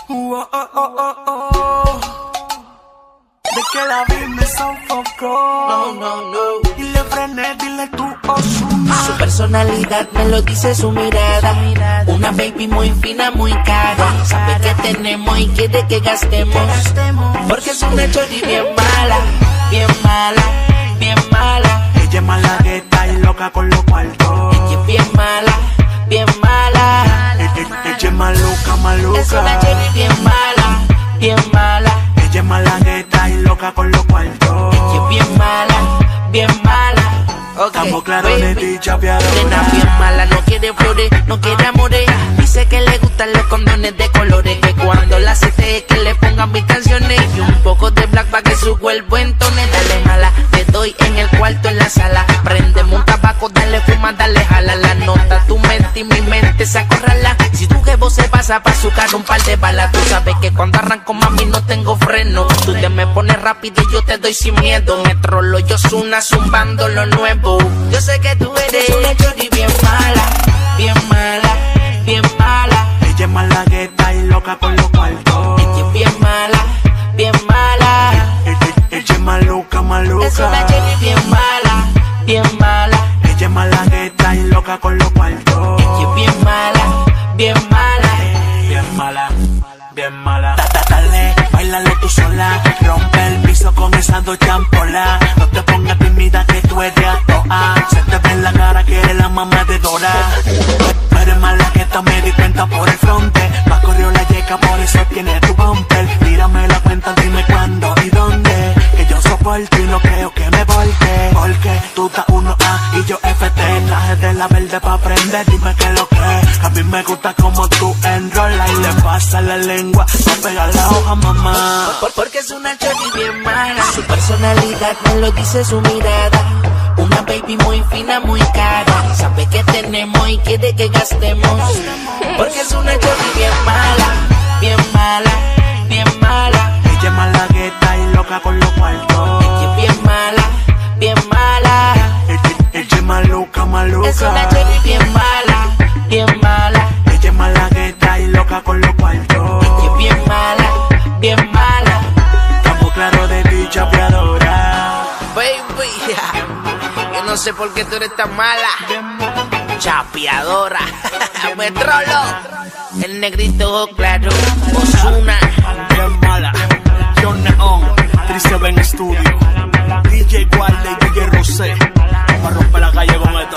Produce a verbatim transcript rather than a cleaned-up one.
Uh, oh, oh, oh, oh, oh. De que la vi me sofocó. No, no, no. Dile Frené, dile tú Ozuna. Su personalidad me lo dice su mirada. Una baby muy fina, muy cara. Sabe que tenemos y quiere que gastemos. Porque es una chori bien mala, bien mala, bien mala. Ella es malagueta y loca con los cuartos. Ella es bien mala, bien mala. E-, e-, ella es maluca, maluca. Es una chori bien mala, bien mala. Ella es malagueta y loca con los cuartos. Ella es bien mala, bien mala. Ok, tamo claro, baby. De ti, chapeadora. Nena bien mala, no quiere flores, no quiere amores. Dice que le gustan los condones de colores, que cuando la acepte es que le pongan mis canciones y un poco de black pa' que su cuerpo entone. Dale mala, te doy en el cuarto, en la sala. Prendemos un tabaco, dale fuma, dale jala. La nota, tu mente y mi mente se acorrala. Si tu jevo se pasa pa' su carro un par de balas, tú sabes que cuando arranco, mami, no tengo freno. Tú te me pones rápido y yo te doy sin miedo. Me trolo, yo Ozuna zumbando lo nuevo. Yo sé que tú eres una chori bien mala, bien mala, bien mala. Ella es malagueta y loca con los cuartos. Ella es bien mala, bien mala. E-, e-, ella es maluca, maluca. Es una chori bien mala, bien mala. Ella es malagueta y loca con los cuartos. Ella es bien mala, bien mala. Bien mala, bien mala. Da-, da-, dale, báilalo tú sola. Rompe el piso con esas dos champolas. No te pongas tímida que tú eres atoa. Se te ve en la cara que eres la mamá de Dora. Tú eres malagueta, me di cuenta por el fronte. Más corrió la yeca, por eso tiene tu bumper. Tírame la cuenta, dime cuándo y dónde. Que yo soporto y no creo que me volque. Porque tú estás uno A y yo F T. Traje de la verde pa' prender, dime qué lo que. A mí me gusta como tú enrolas y le pasa la lengua pa' pegar la hoja, mamá. Por-, porque es una chori bien mala. Su personalidad me lo dice su mirada. Una baby muy fina, muy cara. Sabe que tenemos y quiere que gastemos. Porque es una chori bien mala, bien mala, bien mala. Ella es malagueta y loca con los cuartos. Ella es bien mala, bien mala. Ella, ella es maluca, maluca. Es una chori bien mala, bien mala. Ella es malagueta y loca con los cuartos. Ella es bien mala, bien mala. Tamo claro de ti, chapeadora. Baby, yo no sé por qué tú eres tan mala. Chapeadora. Me trolo. El negrito claro. Ozuna. Bien mala. John Neon. Triste Ben Studio. D J Guarda y D J Rosé. Pa' romper la calle con esto.